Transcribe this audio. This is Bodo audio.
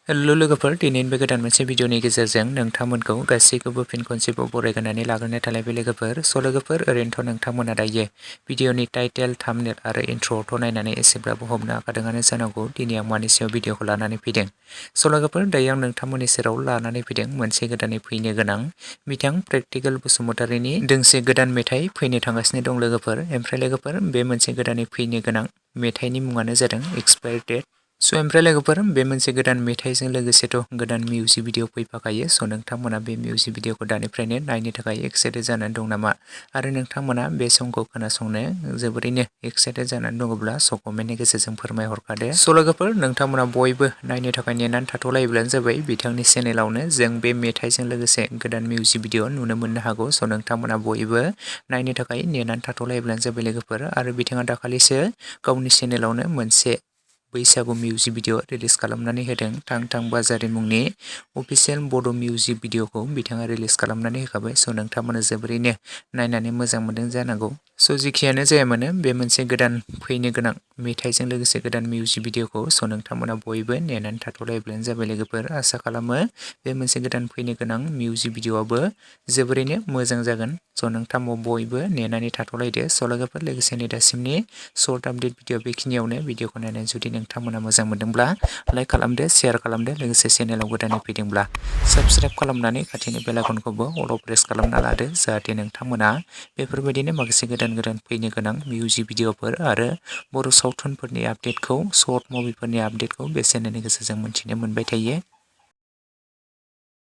हेलो लोगोफोर, दिनैनि बे गोदान मोनसे भिडिअनि गेजेरजों नोंथांमोनखौ गासैखौबो फिन खनसेबाव बरायनानै लाग्रोनाय थाबाय बे लोगोफोर। लोगोफोर, ओरैनोथ' नोंथांमोना दायो भिडिअनि टाइटेल, थाम्बनेल आरो इन्ट्र'आवथ' नायनानै एसेब्लाबो हमनो हाखादोंआनो जानांगौ दिनै आं मानि सायाव भिडिअखौ लानानै फैदों। लोगोफोर, दायो आं नोंथांमोननि सेराव लानानै फैदों मोनसे गोदानै फैनो गोनां बिथां प्रेक्टिकेल बसुमतारीनि दोंसे गोदान मेथाइ फैनो थांगासिनो दं लोगोफोर। ओमफ्राय लोगोफोर, बे मोनसे गोदानै फैनो गोनां मेथाइनि मुङानो जादों एक्सपायार डेट। ओमफ्राय लोगोफोर, बे मोनसे गोदान मेथाइजों लोगोसेथ' गोदान मिउजिक भिडिअ फैफाखायो। नोंथांमोना बे मिउजिक भिडिअखौ दानिफ्रायनो नायनो थाखाय एक्साइटेड जानानै दं नामा? आरो नोंथांमोना बे समखौ खोनासंनो जोबोरैनो एक्साइटेड जानानै दङब्ला कमेन्टनि गेजेरजों फोरमायहरखादो। लोगोफोर, नोंथांमोना बयबो नायनो थाखाय नेनानै थाथ'लायोब्लानो जाबाय। बिथांनि चेनेलावनो जों बे मेथाइजों लोगोसे गोदान मिउजिक भिडिअ नुनो मोननो हागौ। नोंथांमोना बयबो नायनो थाखाय नेनानै थाथ'लायोब्लानो जाबाय लोगोफोर। आरो बिथाङा दाखालिसो गावनि चेनेलावनो मोनसे बैसागु मिउजिक भिडिअ रिलिज खालामनानै होदों। थां थां बाजारि मुंनि अफिसियेल बड' मिउजिक भिडिअखौ बिथाङा रिलिज खालामनानै होखाबाय। नोंथांमोना जोबोरैनो नायनानै मोजां मोनदों जानांगौ। जिखियानो जाया मानो, बे मोनसे गोदान फैनो गोनां मेथाइजों लोगोसे गोदान मिउजिक भिडिअखौ नोंथांमोना बयबो नेनानै थाथ'लायोब्लानो जाबाय लोगोफोर। आसा खालामो बे मोनसे गोदान फैनो गोनां मिउजिक भिडिअआबो जोबोरैनो मोजां जागोन। नोंथांमोना बयबो नेनानै थाथ'लायदो। लोगोफोर, लोगोसेनो दासिमनि सर्ट आपडेट भिडिअ बेखिनियावनो। भिडिअखौ नायनानै जुदि नोंथांमोना मोजां मोनदोंब्ला लाइक खालामदो, शेयार खालामदो। लोगोसे चेनेलाव गोदानै फैदोंब्ला साबस्क्राइब खालामनानै खाथिनि बेल आइकनखौबो अल प्रेस खालामना लादो, जाहाथे नोंथांमोना बेफोरबायदिनो माखासे गोदान गोदान फैनो गोनां मिउजिक भिडिअफोर आरो बर' सावथुनफोरनि आपडेटखौ, सर्ट मुभिफोरनि आपडेटखौ बे चेनेलनि गेजेरजों मोन्थिनो मोनबाय थायो।